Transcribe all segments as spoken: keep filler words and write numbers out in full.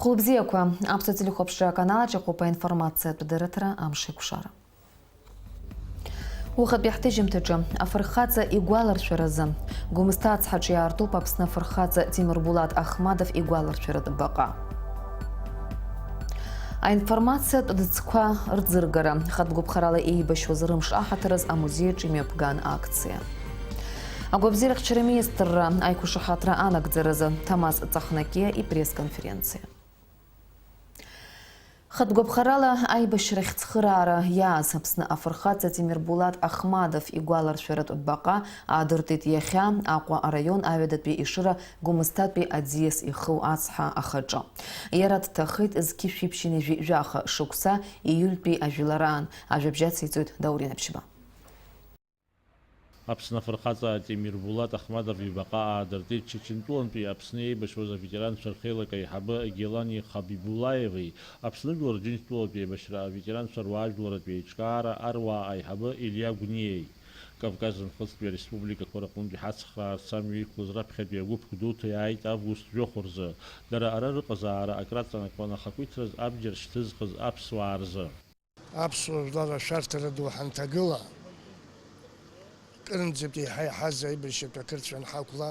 Хәылбзиақәа, аԥсуа телехәаԥшра аканал аҿы иҟоуп аинформациатә дырраҭара Амшеикәшара. Уахатәи ҳҭыжьымҭаҿы афырхаҵа игәаларшәаразы Гәымсҭа ацҳаҿы иаартуп Аԥсны афырхаҵа Темирбулат Ахмадов игәаларшәаратә баҟа. Аинформациатә дыцқәа рӡыргара, хатә гәаԥхарала еибашьуаз рымш аҳаҭыраз амузеи аҿы имҩаԥган акциа. Агәабзиарахьчара аминистрра аиқәшаҳаҭра анагӡаразы Ҭамаз Ҵахнакиа ипресс-конференциа. Хатә гәаԥхарала аибашьрахь цхыраара иааз Аԥсны афырхаҵа Темирбулат Ахмадов игәаларшәаратә баҟа аадыртит иахьа Аҟәа араион Аҩадатәи Ешыра Гәымсҭатәи аӡиас иху ацҳа ахаҿы. Иара дҭахеит зқьи жәшәи ԥшьынҩажәи жәаха шықәса ииультәи ажәлараан, ажәабжь ациҵоит Даур Инаԥшьба. Аԥсны афырхаҵа Темирбулат Ахмадов ибаҟа аадыртит Чечентәылантәи Аԥсны еибашьуаз аветеранцәа рхеилак аиҳабы Гелани Хабибуллаеви, Аԥсны жәлар Џьынџьтәылатәи еибашьра аветеранцәа руаажәларатәи еиҿкаара аруаа аиҳабы Илиа Гәниеи. Кавказ Нхыҵтәи ареспубликақәа рҟынтәи ҳацхраарц амҩа иқәлаз раԥхьатәи агәыԥ Гәдоуҭа иааит август жәохә рзы. Дара ара рыҟазаара акраҵанакуан ахақәиҭраз абџьар шьҭызхыз аԥсуаа рзы. Аԥсуа жәлар ашәарҭара ду ҳанҭагыла, кырынӡатәи еиҳа иаҳаз аибашьратә ақырҭцәа анҳақәла,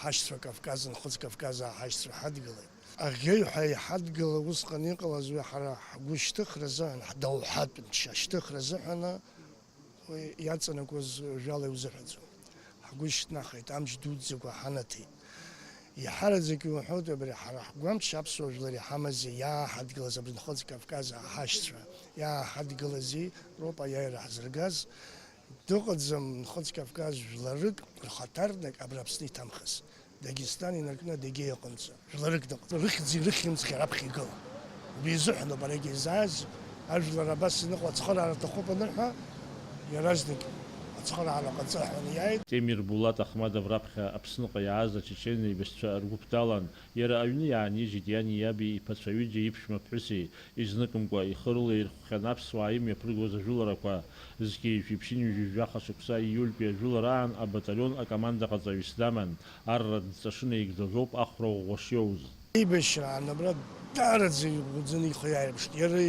ҳашьцәа Кавказ, Нхыҵ Кавказаа ҳашьцәа ҳадгылеит. Аӷьеҩ ҳәа иҳадгыла усҟан иҟалаз уи ҳара ҳгәы шьҭыхра азыҳәан, ҳдоуҳатә шьҭыхра азыҳәан уи иаҵанакуаз жәала иузыҳәаӡом. Ҳгәы шьҭнахит, амч дуӡӡақәа ҳанаҭеит. Иҳараӡак иуҳәоит абри ҳара ҳгәамч аԥсуа жәлар иҳамази иааҳадгылаз абри Нхыҵ Кавказ аҳашьцәа иааҳадгылази роуп аиааира ҳзыргаз. Дыҟаӡам Нхыҵ Кавказ жәларык рхаҭарнак абра Аԥсны иҭамхаз. Дагестан инаркны Адыгеиа аҟынӡа. Жәларык дыҟаӡам. Рыхьӡи рыхьымӡӷи раԥхьа игылан. Убри изыҳәан ауп арагьы изааз, ажәлар абас иныҟәо ацхыраара аҭахуп анырҳәа, иаразнак ацхыраара ҟаҵа ҳәа иааит. Темирбулат Ахмадов раԥхьа Аԥсныҟа иааз ачечен еибашьцәа ргәыԥ далан. Иара аҩны иаанижьит иани иаби иԥацәа ҩыџьа иԥшәма ԥҳәыси, изныкымкәа ихы рылаирхәхьан аԥсуаа имҩаԥыргоз ажәыларақәа. Зқьи жәшәи ԥшьынҩажәи жәаха шықәса ииультәи ажәылараан абаталион акомандаҟаҵаҩыс даман, арратә дҵа шынаигӡоз ауп ахәра ӷәӷәа шиоуз. Аибашьраан абра даараӡа игәӡаны ихы иааирԥшит. Иара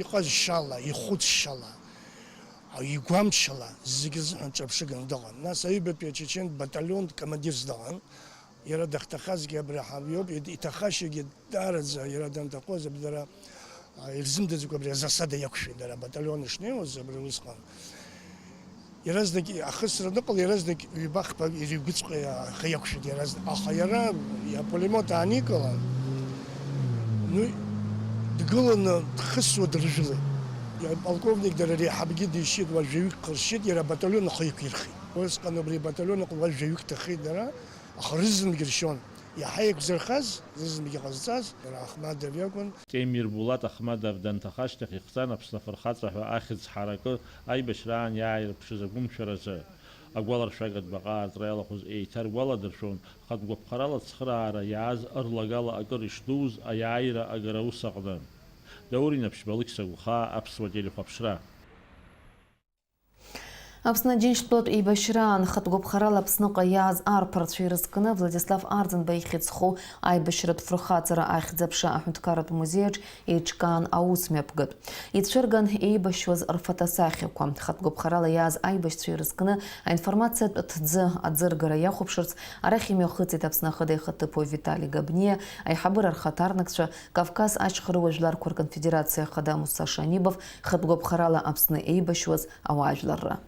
иҟазшьала, ихәыцшьала, игәамчала зегьы рзыҳәан ҿырԥшыганы дыҟан. Нас аҩбатәи ачечен баталион командирс дыҟан. Иара дахьҭахазгьы абри ҳа-, иоуп, иҭ-, иҭахашьагьы даараӡа иара данҭахоз абри дара, а, ирзымдырӡакәа абри азасада иақәшәеит дара, абаталион ишнеиуаз абри усҟан. Иаразнак ахысра аныҟала, иаразнак ҩба-хԥа иригәыҵҟа аха иақәшәеит иаразнак. Аха иара апулемиот ааникылан, ну, дгыланы дхысуа дыржәылеит. Иполковник дара реиҳабгьы дишьит, уажәаҩык ҟаршьшьит, иара абаталион ахы иқәирхеит. Усҟан убри абаталион аҟны уажәаҩык ҭахеит дара. Аха рызынтәгьы ршьон, иаҳа еиқәзырхаз, рызынтәгьы ҟазҵаз, иара Ахмадов иакәын. Темирбулат Ахмадов данҭаха ашьҭахь ихҵан Аԥсны афырхаҵа ҳәа ахьӡ ҳаракы аибашьраан иааирԥшыз агәымшәаразы. Агәаларшәагатә баҟа аартра иалахәыз еиҭаргәаладыршәон, хатә гәаԥхарала ацхыраара иааз ырлагала акыр ишдууз аиааира агара аус аҟны. Даур Инаԥшьба, Алықьса Гәхаа, Аԥсуа телехәаԥшра. Аԥсны Џьынџьтәылатә еибашьраан хатә гәаԥхарала Аԥсныҟа иааз арԥарцәа ирызкны Владислав Арӡынба ихьӡ зху аибашьратә фырхаҵара ахьӡ-аԥша аҳәынҭқарратә музеиаҿ еиҿкаан аус мҩаԥгатә. Ицәырган еибашьуаз рфотосахьақәа. Хатә гәаԥхарала иааз аибашьцәа ирызкны аинформациатә ҭӡы аӡыргара иахәаԥшырц арахь имҩахыҵит Аԥсны ахада ихаҭыԥуаҩ Витали Габниа, аиҳабыра рхаҭарнакцәа, Кавказ ашьхарыуа жәларқәа рконфедерациа ахада Муса Шанибов, хатә гәаԥхарала Аԥсны еибашьуаз ауаажәларра.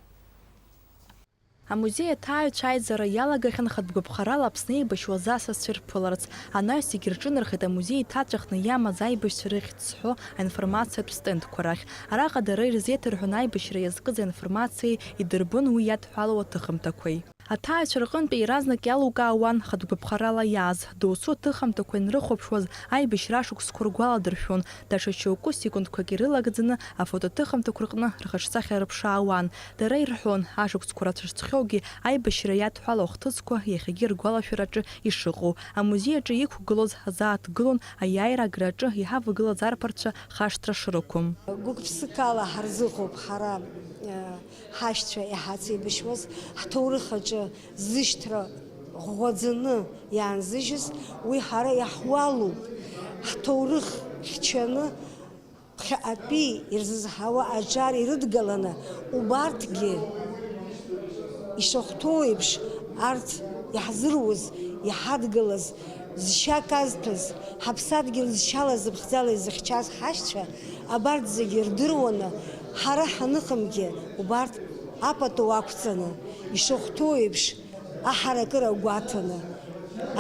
Амузеи аҭааҩцәа аизара иалагахьан хатә гәаԥхарала Аԥсны еибашьуаз асасцәа ирԥыларц. Анаҩс зегьы рҿынархеит амузеи иҭаҵәахны иамаз аибашьцәа рыхьӡ зҳәо аинформациатә стендқәа рахь. Араҟа дара ирзеиҭарҳәон аибашьра иазкыз аинформациеи идырбон уи иадҳәалоу аҭыхымҭақәеи. Аҭааҩцәа рҟынтәи иаразнак иалукаауан хатә гәаԥхарала иааз, досу аҭыхымҭақәа ианрыхәаԥшуаз, аибашьра ашықәсқәа ргәаладыршәон, даҽа шьоукы секундқәак ирылагӡаны афотоҭыхымҭақәа рҟны рхаҿсахьа рыԥшаауан. Дара ирҳәон, ашықәсқәа рацәа шцәгьоугьы, аибашьра иадҳәалоу ахҭысқәа иахьагьы ргәалашәараҿы ишыҟоу. Амузеи аҿы иқәгылоз азааҭгылон аиааира агараҿы иҳавагылаз арԥарцәа хашҭра шрықәым. Гәык-ԥсыкала ҳарзыҟоуп ҳара, э, ҳашьцәа иҳацеибашьуаз, ҳҭоурых аҿы зышьҭра ӷәӷәаӡаны иаанзыжьыз, уи ҳара иаҳуалуп. Ҳҭоурых хьчаны, ԥхьаҟатәи ирзызҳауа аҿар ирыдгаланы, убарҭгьы ишахәҭоу еиԥш, арҭ иаҳзыруз, иҳадгылаз, зшьа казҭәыз, ҳаԥсадгьыл зшьала зыԥхӡала изыхьчаз ҳашьцәа, абарҭ зегьы рдыруаны, ҳара ҳаныҟамгьы, убарҭ апату ақәҵаны, ишахәҭоу еиԥш, аҳаракыра гәаҭаны,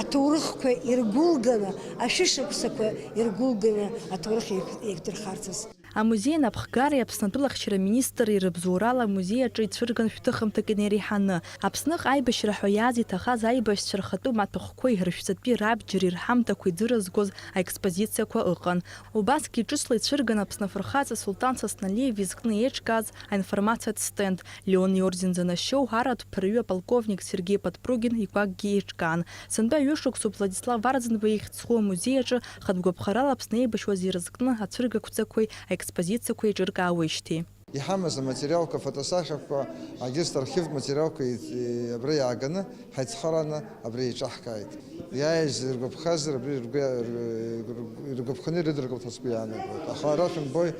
аҭоурыхқәа иргәылганы, ашәышықәсақәа иргәылганы аҭоурых еиқә-, еиқәдырхарц азы. Амузеи анапхгареи Аԥсны атәылахьчара министри рыбзоурала амузеи аҿы ицәырган шәҭыхымҭак инареиҳаны. Аԥсныҟа аибашьра ҳәа иааз иҭахаз аибашьцәа рхатәы маҭәахәқәеи рышәҵатәи рабџьари рҳамҭақәеи иӡырызгоз аекспозициақәа ыҟан. Убасгьы ҿыцла ицәырган Аԥсны Афырхаҵа Сулҭан Сасналиев изкны еиҿкааз аинформациатә стенд, Леон иорден занашьоу аратә ԥырҩы аполковник Сергеи Подпругин икәакгьы еиҿкаан. Сынтәа ҩышықәсоуп Владислав Арӡынба ихьӡ зху амузеи аҿы хатә гәаԥхарала Аԥсны еибашьуаз ирызкны ацәыргақәҵақәеи аекспозициақәеи еиҿыркаауеижьҭеи. Иҳамаз аматериалқәа, афотосахьақәа, егьырҭ архивтә материалқәа и-, и-, абра иааганы, ҳаицхырааны абра еиҿаҳкааит. Иааиз иргәаԥхазар, абри ргәы, ргәы, иргәаԥханы ирыдыркылт ҳәа сгәы иаанагоит. Аха ара шәымбои,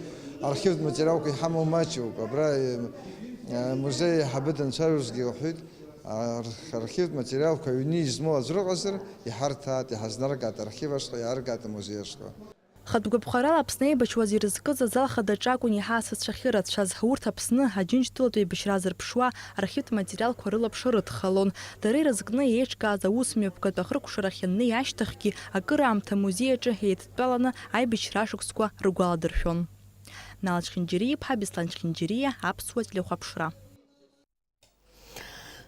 архивтә материалқәа иҳамоу маҷуп. Абра, э, э, музеи аиҳабы данцәажәозгьы лҳәеит, ар-, архивтә материалқәа аҩны измоу аӡә рыҟазар, иҳарҭааит, иҳазнаргааит архив ашҟа, иааргааит амузеи ашҟа. Хатә гәаԥхарала Аԥсны еибашьуаз ирызкыз азал хадаҿ акәын иаҳа асасцәа ахьырацәаз. Урҭ Аԥсны Аџьынџьтәылатә еибашьра зырԥшуа архивтә материалқәа рылаԥш рыдхалон. Дара ирызкны еиҿкааз аусмҩаԥгатә ахыркәшарахь ианнеи ашьҭахьгьы акыраамҭа амузеи аҿы еидтәаланы аибашьра ашықәсқәа ргәаладыршәон. Нал Чхинџьариа-иԥҳа, Беслан Чхинџьариа, Аԥсуа телехәаԥшра.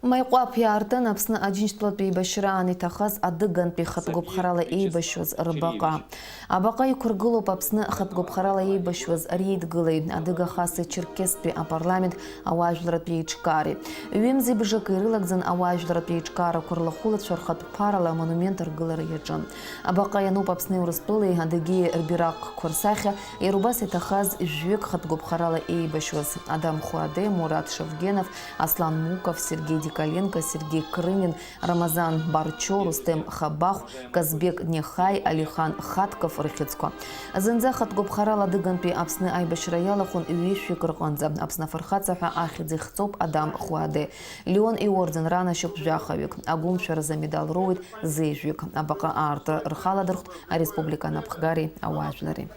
Маиҟәаԥ иаартын Аԥсны Аџьынџьтәылатә еибашьраан иҭахаз адыгантәи хатә гәаԥхарала еибашьуаз рбаҟа. Абаҟа иқәыргылоуп Аԥсны хатә гәаԥхарала еибашьуаз реидгылеи Адыга Хасеи Черкестәи апарламент ауаажәларратә еиҿкаареи. Ҩымзи бжаки ирылагӡан ауаажәларратә еиҿкаарақәа рлахәылацәа рхатә ԥарала амонумент аргылара иаҿын. Абаҟа иануп Аԥсни Урыстәылеи Адыгеи рбираҟқәа рсахьа, иара убас иҭахаз жәҩык хатә гәаԥхарала еибашьуаз, Адам Хуаде, Мурат Шевгенов, Аслан Муков, Сергеи Дикаленко, Сергеи Крынин, Рамазан Барчо, Рустем Хабахә, Казбек Нехай, Алихан Хатков рыхьӡқәа. Зынӡа хатә гәаԥхарала адыгантәи Аԥсны аибашьра иалахәын ҩышәҩык рҟынӡа. Аԥсны афырхаҵа ҳәа ахьӡ ихҵоуп Адам Хуаде. Леон иорден ранашьоуп жәахаҩык, агәымшәаразы амедал роуеит зеижәҩык. Абаҟа аартра рхаладырхәт ареспублика анапхгареи ауаажәлари.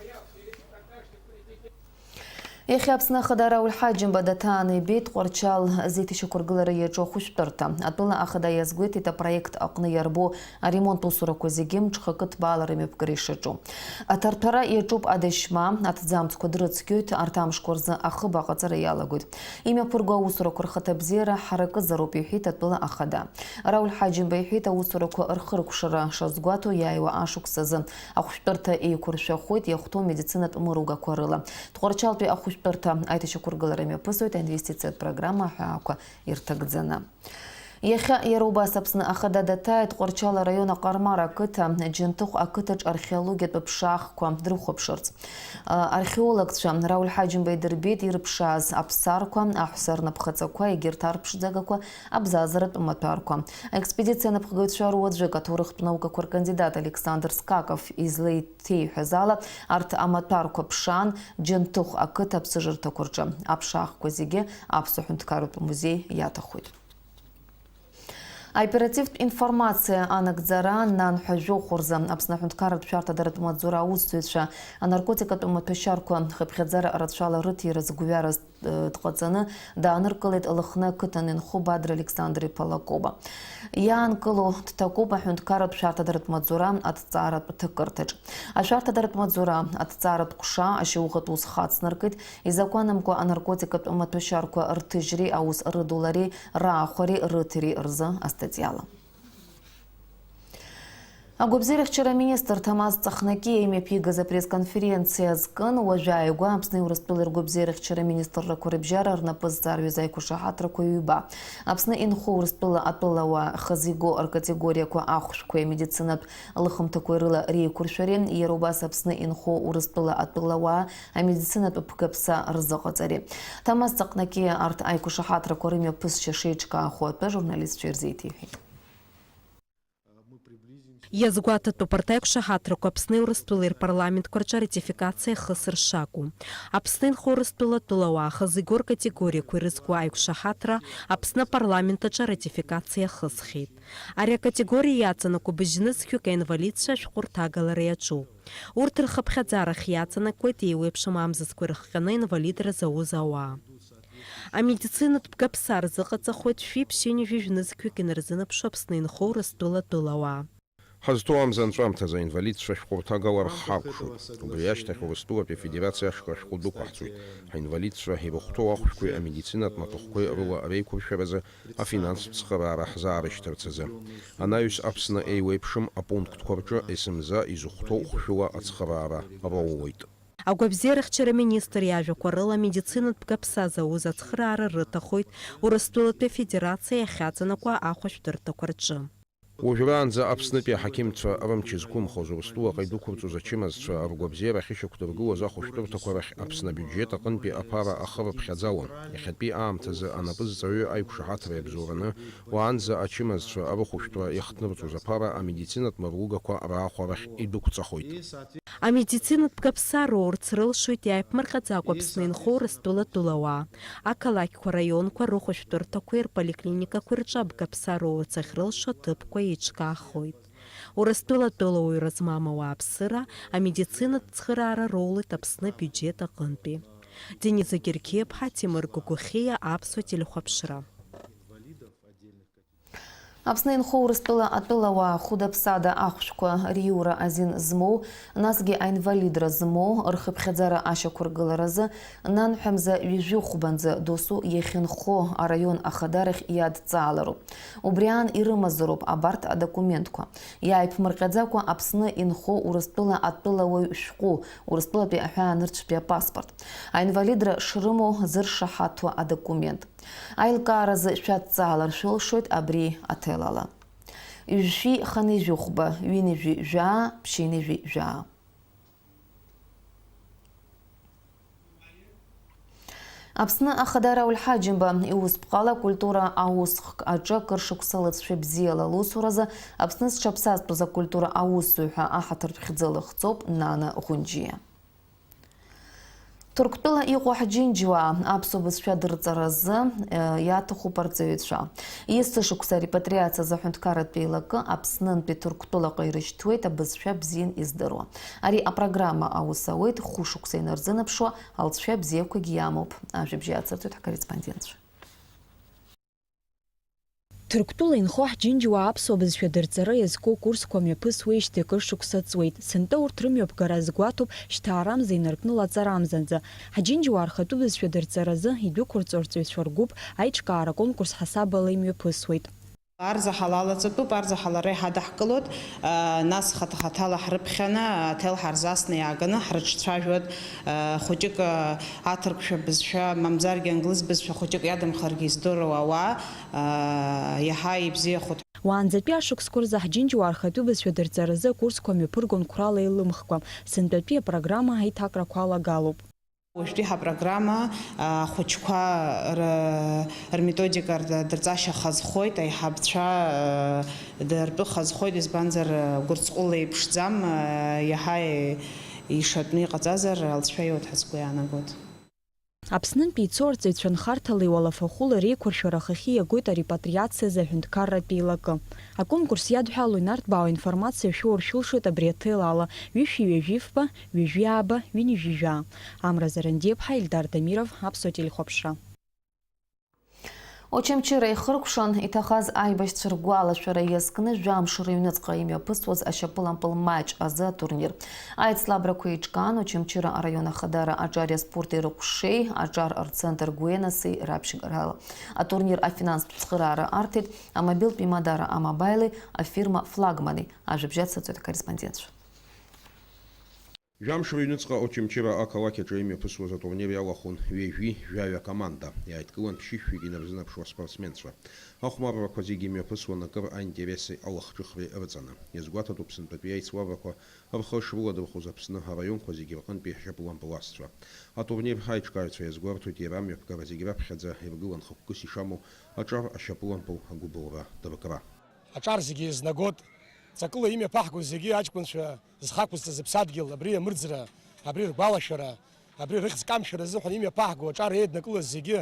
Иахьа Аԥсны Ахада Рауль Ҳаџьымба даҭааны ибеит Тҟәарчал зеиҭашьақәыргылара иаҿу ахәышәтәырҭа. Атәыла Ахада иазгәеиҭеит апроект аҟны иарбоу аремонт усурақәа зегьы мҽхакы ҭбаала рымҩаԥгара ишаҿу. Аҭарҭәара иаҿуп адашьма, аҭӡамцқәа дрыцқьоит, арҭ амшқәа рзы ахыб аҟаҵара иалагоит. Имҩаԥырго аусурақәа рхаҭабзиара ҳаракызароуп, иҳәеит атәыла ахада. Рауль Ҳаџьымба иҳәеит, аусурақәа рхыркәшара шазгәаҭоу иааиуа ашықәс азы. Ахәшәтәырҭа еиқәыршәахоит иахәҭоу медицинатә мыругақәа рыла. Тҟәарчалтәи ахәшәтәырҭа аиҭашьақәыргылара мҩаԥысуеит аинвестициатә программа аҳәаақәа ирҭагӡаны. Иахьа иара убас Аԥсны Ахада даҭааит Тҟәарчал араион Аҟармар ақыҭа, Џьанҭыхә ақыҭаҿ археологиатә ԥшаахқәа дрыхәаԥшырц. Археологцәа Рауль Ҳаџьымба идырбеит ирыԥшааз аԥсарқәа, аҳәса рнапхаҵақәа, егьырҭ арԥшӡагақәа, абзазаратә маҭәарқәа. Аекспедициа анапхгаҩцәа руаӡәык, аҭоурыхтә наукақәа ркандидат Александр Скаков излеиҭеиҳәаз ала, арҭ амаҭәарқәа ԥшаан Џьанҭыхә ақыҭа аԥсыжырҭақәа рҿы. Аԥшаахқәа зегьы Аԥсуа ҳәынҭқарратә музеи иаҭахоит. Аоперативтә информациа анагӡара нанҳәа жәохә рзы Аԥсны аҳәынҭқарратә шәарҭадаратә маҵзура аусзуҩцәа анаркотикатә маҭәашьарқәа хыԥхьаӡара рацәала рыҭира згәҩараз дҟаҵаны дааныркылеит Лыхны ақыҭан инхо Бадра Александр-иԥа Лакоба. Иаанкылоу дҭакуп аҳәынҭқарратә шәарҭадаратә маҵзура аҭҵааратә ҭакырҭаҿ. Ашәарҭадаратә маҵзура аҭҵааратә ҟәша ашьауӷатә ус хацнаркит, изакәанамкәа анаркотикатә маҭәашьарқәа рҭыжьреи аус рыдулареи раахәареи рыҭиреи рзы астатиала. Агәабзиарахьчара аминистр Ҭамаз Ҵахнакиа имҩаԥигаз апресс-конференциа азкын уажәааигәа Аԥсни Урыстәылеи ргәабзиарахьчара аминистррақәа рыбжьара рнапы зҵарҩыз аиқәшаҳаҭрақәа ҩба. Аԥсны инхо Урыстәыла атәылауаа хазы игоу ркатегориақәа ахәшәқәеи амедицинатә лыхымҭақәеи рыла реиқәыршәареи, иара убас Аԥсны инхо Урыстәыла атәылауаа амедицинатә ԥгаԥса рзыҟаҵареи. Ҭамаз Ҵахнакиа арҭ аиқәшаҳаҭрақәа рымҩаԥысшьа шеиҿкаахо атәы ажурналистцәа ирзеиҭеиҳәеит. Иазгәаҭатәуп арҭ аиқәшаҳаҭрақәа Аԥсни Урыстәылеи рпарламентқәа рҿы аратификациа ахысра шакәу. Аԥсны инхо Урыстәыла атәылауаа хазы игоу ркатегориақәа ирызку аиқәшаҳаҭра Аԥсны апарламент аҿы аратификациа ахысхьеит. Ари акатегориа иаҵанакуа быжьнызқьҩык аинвалидцәа ашәҟәы рҭагалара иаҿуп. Урҭ рхыԥхьаӡарахь иаҵанакуеит еиуеиԥшым амзызқәа ирыхҟьаны инвалидра зауз ауаа. Амедицинатә бгаԥса рзыҟаҵахоит шәи ԥшьынҩажәи жәнызқьҩык инарзынаԥшуа Аԥсны инхо Урыстәыла атәылауаа. Ҳазҭоу амза анҵәамҭазы аинвалидцәа ашәҟәы рҭагалар ҳакәшоит. Убри ашьҭахь Урыстәылатәи Афедерациа ашҟа ашәҟәы дәықәаҳҵоит. Ҳаинвалидцәа ирыхәҭоу ахәшәқәеи амедицинатә маҭәахәқәеи рыла реиқәыршәаразы афинанстә цхыраара ҳзаарышьҭырц азы. Анаҩс Аԥсны еиуеиԥшым апунктқәа рҿы есымза изыхәҭоу хәшәыла ацхыраара роулоит. Агәабзиарахьчара министр иажәақәа рыла, амедицинатә бгаԥса зауз ацхыраара рыҭахоит Урыстәылатәи Афедерациа иахьаҵанакуа ахәышәтәырҭақәа рҿы. Уажәраанӡа Аԥснытәи аҳақьымцәа рымч зқәымхоз Урыстәылаҟа идәықәырҵоз ачымазцәа ргәабзиара ахьышьақәдыргылоз ахәышәтәырҭақәа рахь Аԥсны абиуџьет аҟынтәи аԥара ахырыԥхьаӡалон. Иахьатәи аамҭазы анапызҵаҩы аиқәшаҳаҭра иабзоураны, уаанӡа ачымазцәа рыхәышәтәра иахҭнырҵоз аԥара амедицинатә мырлугақәа раахәарахь идәықәҵахоит. Амедицинатә бгаԥса роурц рылшоит иааиԥмырҟьаӡакәа Аԥсны инхо Урыстәыла тәылауаа. Ақалақьқәа, раионқәа рыхәышәтәырҭақәеи рполиклиникақәеи рҿы абгаԥса роурц ахьрылшо аҭыԥқәа еиҿкаахоит. Урыстәыла тәылауаҩра змам ауааԥсыра амедицинатә цхыраара роулеит Аԥсны абиуџьет аҟынтәи. Дениза Гергиаԥҳа, Ҭемыр Гогохиа, Аԥсуа телехәаԥшра. Аԥсны инхо Урыстәыла атәылауаа хәыда-ԥсада ахәшәқәа риура азин змоу, насгьы аинвалидра змоу, рхыԥхьаӡара ашьақәыргыларазы, нанҳәа мза ҩажәи хәбанӡа досу иахьынхо араион ахадарахь иадҵаалароуп. Убри аан ирымазароуп абарҭ адокументқәа. Иааиԥмырҟьаӡакәа Аԥсны инхо Урыстәыла атәылауаҩ шәҟәы, Урыстәылатәи аҳәаанырцәтәи апаспорт, аинвалидра шрымоу зыршаҳаҭуа адокумент. Аилкааразы шәадҵаалар шәылшоит абри аҭелала. Ҩажәи хынҩажәи хәба, ҩынҩажәи жәаа, ԥшьынҩажәи жәаа. Аԥсны Ахадара Ауль Ҳаџьымба иусԥҟала акультура аусхк аҿы акыр шықәса лыҵшәа бзиала лусуразы Аԥсны зҽаԥсазтәыз акультура аусзуҩ ҳәа аҳаҭыртә хьӡы лыхҵоуп Нана Ӷәынџьиа. Ҭырқәтәыла иҟоу ҳџьынџьуаа аԥсуа бызшәа дырҵаразы, э, иаҭахуп арҵаҩцәа. Есышықәса арепатриациазы аҳәынҭқарратә еилакы Аԥснынтәи Ҭырқәтәылаҟа ирышьҭуеит абызшәа бзиан издыруа. Ари апрограмма аус ауеит хәышықәса инарзынаԥшуа, алҵшәа бзиақәагьы иамоуп. Ажәабжь иацырҵоит ҳкорреспондентцәа. Ҭырқәтәыла инхо ҳџьынџьуаа аԥсуа бызшәа дырҵара иазку курсқәа мҩаԥысуеижьҭеи акыр шықәса ҵуеит. Сынтәа урҭ рымҩаԥгара азгәаҭоуп шьҭаарамза инаркны лаҵарамзанӡа. Ҳџьынџьуаа рхатәы бызшәа дырҵаразы идәықәырҵо арҵаҩцәа ргәыԥ аиҿкаара конкурс ҳасабала имҩаԥысуеит. Арзаҳал алаҵатәуп, арзаҳал ара иҳадаҳкылоит, нас хаҭа-хаҭала ҳрыԥхьаны, аҭел ҳарзасны иааганы ҳрыҿцәажәоит, хәыҷык аҭырқәшәа бызшәа, мамзаргьы англыз бызшәа хәыҷык иадамхаргьы издыруа ауаа, иаҳа ибзиахоит. Уаанӡатәи ашықәсқәа рзы ҳџьынџьуаа рхатәы бызшәа дырҵаразы акурсқәа мҩаԥыргон қәрала еилымхкәа, сынтәатәи апрограмма аиҭакрақәа алагалоуп. Уажәтәи ҳапрограмма, а, ахәыҷқәа р-, рметодика р-, дырҵашьа хазхоит, аиҳабцәа, а, дыртәы хазхоит, избанзар, а, гәырҵҟәыла иԥшӡам, а, иаҳа ишатәны иҟаҵазар, алҵшәа иоуеит ҳәа сгәы иаанагоит. Аԥснынтәи ицо арҵаҩцәа нхарҭала иуалафахәыла реиқәыршәара ахахьы иагоит арепатриациазы аҳәынҭқарратә еилакы. Аконкурс иадҳәалоу инарҭбаау аинформациа шәоур шәылшоит абри аҭел ала, ҩышәи ҩажәи фба, ҩажәи ааба, ҩынҩажәи жәаа. Амра Зарандиаԥҳа, Ельдар Дамиров, Аԥсуа телехәаԥшра. Очамчыра ихыркәшан иҭахаз аибашьцәа ргәалашәара иазкны жәамш рыҩныҵҟа имҩаԥысуаз ашьапылампыл маҷ азы атурнир. Аицлабрақәа еиҿкаан Очамчыра араион ахадара аҿари аспорти рыҟәшеи, аҿар рцентр Гәенаси раԥшьгарала. Атурнир афинанстә цхыраара арҭеит амобилтә имадара Амобайлеи афирма Флагмани. Ажәабжь ацырҵоит акорреспондентцәа. Жәамш рыҩныҵҟа Очамчыра ақалақь аҿы имҩаԥысуаз атурнир иалахәын ҩажәи жәаҩа команда. Иааидкылан ԥшьышәҩык инарзынаԥшуа спортсменцәа. Ахәмаррақәа зегьы имҩаԥысуан акыр аинтереси алахҿыхреи рыҵаны. Иазгәаҭатәуп сынтәатәи аицлабрақәа рхы шрыладырхәоз Аԥсны араионқәа зегьы рҟынтәи ашьапылампыл асцәа. Атурнир аиҿкааҩцәа иазгәарҭоит иара амҩаԥгара зегь раԥхьаӡа иргылан хықәкыс ишамоу аҿар ашьапылампыл агәыбылра дыркра. Аҿар зегьы еизнагоит, Ҵакыла имҩаԥаҳго зегьы аҷкәынцәа зхы ақәызҵаз зыԥсадгьыл, абри амырӡра, абри ргәалашәара, абри рыхьӡ камшәара азыҳәан имҩаԥаҳго аҿар еиднакылаз зегьы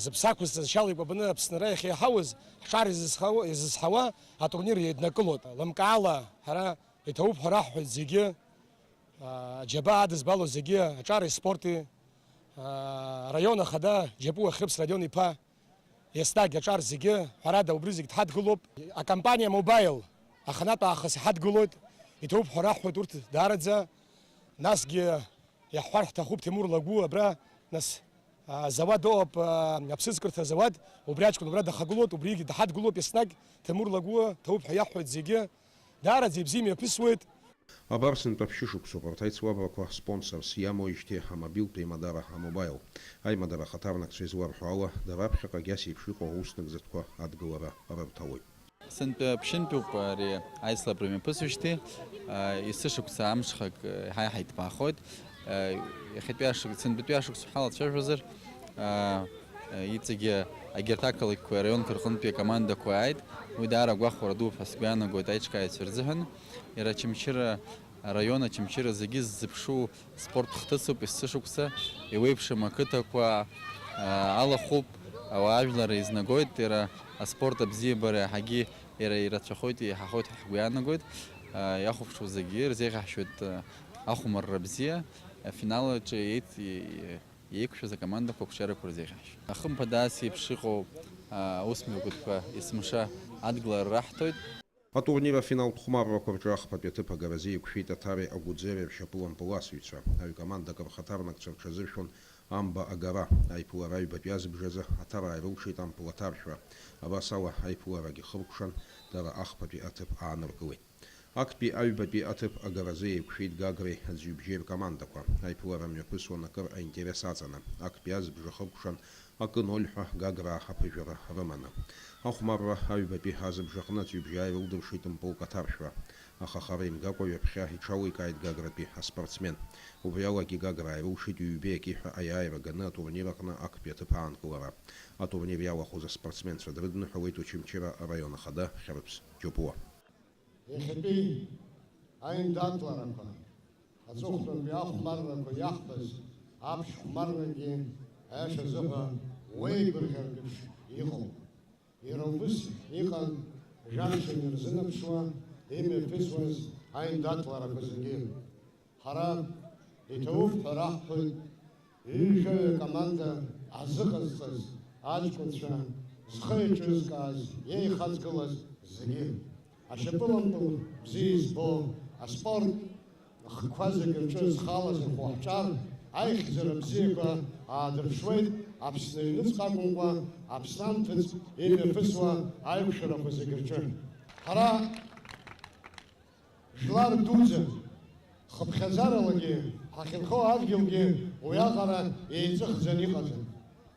зыԥсы ақәызҵаз шьала икәабаны Аԥсынра иахьеиҳауаз ҳҿар изызҳауа, изызҳауа атурнир еиднакылоит. Лымкаала ҳара иҭабуп ҳәа раҳҳәоит зегьы, аа, аџьабаа адызбало зегьы, аҿари спорти, аа, араион ахада Џьапуа Хьрыԥс Радион иԥа, еснагь аҿар зегьы, ҳәарада, убри зегь дҳадгылоуп. Акомпаниа Mobile аханатә аахыс иҳадгылоит, иҭабуп ҳәа раҳҳәоит урҭ даараӡа. Насгьы иаҳҳәар ҳҭахуп Ҭемур Лагәы абра, нас, а, зауад ыҟоуп, а, аԥсыӡкырҭа зауад, убри аҷкәын абра дахагылоуп, убригьы дҳадгылоуп еснагь, Ҭемур Лагәы, ҭабуп ҳәа иаҳҳәоит зегьы, даараӡа ибзиа имҩаԥысуеит. Абар сынтәа ԥшьышықәсоуп урҭ аицлабрақәа спонсорс иамоуижьҭеи амобилтә еимадара А-Мобаил. Аимадара ахаҭарнакцәа изларҳәо ала, дара аԥхьаҟагь ас еиԥш иҟоу аус нагӡатәқәа адгылара рырҭалоит. Сынтәа ԥшьынтәуп ари аицлабра мҩаԥысуеижьҭеи, а, есышықәса амҽхак, а, еиҳа-еиҳа иҭбаахоит. А, иахьатәи ашықәс-, сынтәатәи ашықәс ҳалацәажәозар, а, а, иҵегьы егьырҭ ақалақьқәеи араионқәеи рҟынтәи акомандақәа ааит. Уи даара агәахәара дууп ҳәа сгәы иаанагоит аиҿкааҩцәа рзыҳәан. Иара Очамчыра араион, Очамчыра зегьы ззыԥшу спорт хҭысуп, есышықәса иуеиԥшым ақыҭақәа, а, алахәуп, ауаажәлар еизнагоит, иара аспорт абзиабара иаҳагьы иара ирацәахоит, иаҳахоит ҳәа ҳгәы иаанагоит. А, иахәаԥшуа зегьы ирзеиӷьаҳшьоит, а, ахәмарра бзиа, афинал аҿы еит-, е-, еиқәшәаз акомандақәа ақәҿиарақәа рзеиӷьаҳшьоит. Ахымԥада ас еиԥш иҟоу, а, аусмҩаԥгатәқәа есымша адгылара раҳҭоит. Атурнир афиналтә хәмаррақәа рҿы ахԥатәи аҭыԥ агаразы еиқәшәеит Аҭареи Агәыӡери ршьапылампыл асыҩцәа. Аҩ командак рхаҭарнакцәа рҽазыршәон амба агара. Аиԥылара аҩбатәи азыбжазы Аҭараа ирылшеит ампыл аҭаршәра. Абас ала, аиԥыларагь ихыркәшан, дара ахԥатәи аҭыԥ ааныркылеит. Актәи аҩбатәи аҭыԥ агаразы еиқәшәеит Гагреи Аӡҩыбжьеи ркомандақәа. Аиԥылара мҩаԥысуан акыр аинтерес аҵаны. Актәи азыбжа хыркәшан, акы ноль ҳәа Гаграа аԥыжәара рыманы. Ахәмарра аҩбатәи азыбжаҟны Аӡҩыбжьаа ирылдыршеит мпылк аҭаршәра. Аха хара имгакәа ҩаԥхьа иҽаликааит Гагратәи аспортсмен. Убри алагьы Гаграа ирылшеит ҩбеи аки ҳәа аиааира ганы атурнир аҟны актәи аҭыԥ аанкылара. Атурнир иалахәыз аспортсменцәа дрыдныҳәалеит Очамчыра араион ахада Хьрыԥс Џьопуа. Иахьатәи аиндаҭларақәа, аҵыхәтәантәи ахәмаррақәа иаҳбаз аԥшь хәмаррагьы аиаша азыҳәа уеигәырӷьартә еиԥш иҟоуп. Иара убыс иҟан жәаф-шықәса ирзынаԥшуа имҩаԥысуаз аиндаҭларақәа зегьы. Ҳара иҭоуп ҳәа раҳҳәоит, ҩажәаҩ акоманда ҳзыҟазҵаз аҷкәынцәа, зхы еиҿызкааз, иеихаҵгылаз зегьы. Ашьапылампыл бзиа избо, аспорт хкқәа зегьы рҿы зхала зырхәо ҳҿар аихьӡара бзиақәа аадырԥшуеит Аԥсны аҩныҵҟа акәымкәа, Аԥсны анҭыҵ имҩаԥысуа аиқәшәарақәа зегьы рҿы. Ҳара Жәлар дуӡӡан, хыԥхьаӡаралагьы ҳахьынхо адгьылгьы уиаҟара еиҵыхӡан иҟаӡам.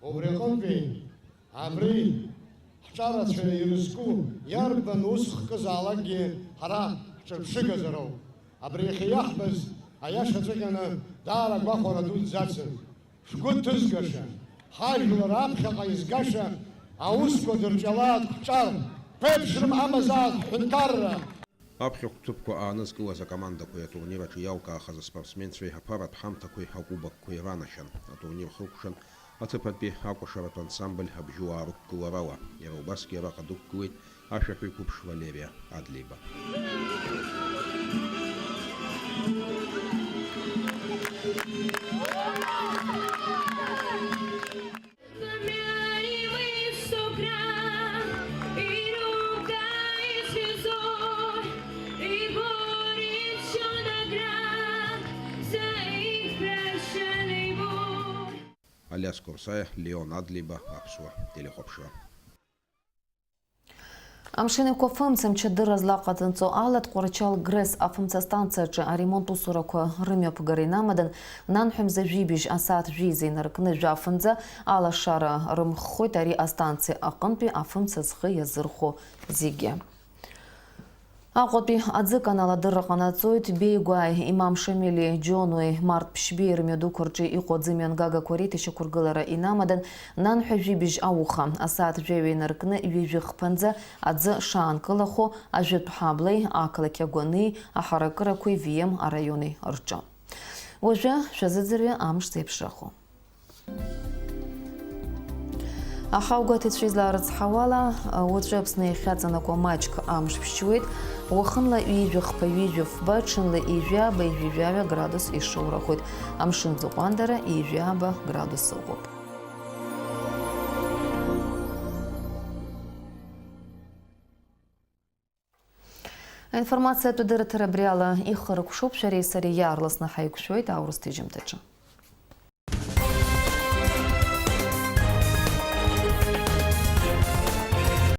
Убри аҟынтәи абри ҳҿарацәа ирызку иарбан ус хкызаалакгьы ҳара ҳҿырԥшыгазароуп. Абри иахьа иаҳбаз аиаша ҵәҟьаны даара агәахәара дуӡӡа ацын. Шәгәы ҭызгаша, ҳажәлар аԥхьаҟа изгаша аусқәа дырҿиалааит ҳҿар, ԥеиԥшрым амазаат ҳҳәынҭқарра! Аԥхьахә ҭыԥқәа аанызкылаз акомандақәеи атурнир аҿы иалкаахаз аспортсменцәеи аԥаратә ҳамҭақәеи акубокқәеи ранашьан. Атурнир хыркәшан аҭыԥантәи акәашаратә ансамбль Абжьуаа рықәгыларала. Иара убасгьы араҟа дықәгылеит ашәаҳәаҩ қәыԥш Валериа Адлеиба. Алиас Корсаиа, Леон Адлеиба, Аԥсуа телехәаԥшра. Амшын Еиқәафымца мчадырра злаҟаҵаҵо ала Тҟәарчал Гресс афымца астанциаҿы аремонт усурақәа рымҩаԥгара инамадан, нанҳәа мза жәибжь асааҭ жәеиза инаркны жәафынӡа алашара рымххоит ари астанциа аҟынтәи афымца зхы иазырхәо зегьы. Аҟәатәи аӡыканал адырра ҟанаҵоит Беигәааи, Имам Шамили, Џьонуеи, Март Ԥшьбеи рымҩадуқәа рҿы иҟоу аӡымҩангагақәа реиҭашьақәыргылара инамадан, нанҳәа жәибжь ауха, асааҭ жәаҩа инаркны ҩажәи хԥанӡа аӡы шаанкылахо, Ажәытә Ҳаблеи, ақалақь Агәанеи, аҳаракырақәеи В М араиони рҿы. Уажәы шәазыӡырҩы амш зеиԥшрахо. Аҳауагәаҭаҩцәа излаарыцҳауала, уаҵәы Аԥсны иахьаҵанакуа маҷк амш ԥшьуеит, уахынла ҩажәи хԥа, ҩажәи фба, ҽынла ҩажәи ааба, ҩажәи жәаҩа градус ишоурахоит, амшын ӡы ҟәандара ҩажәи ааба градус ыҟоуп. Аинформациатә дырраҭара абри ала ихыркәшоуп, шәареи сареи иаарласны ҳаиқәшәоит аурыс ҭыжьымҭаҿы.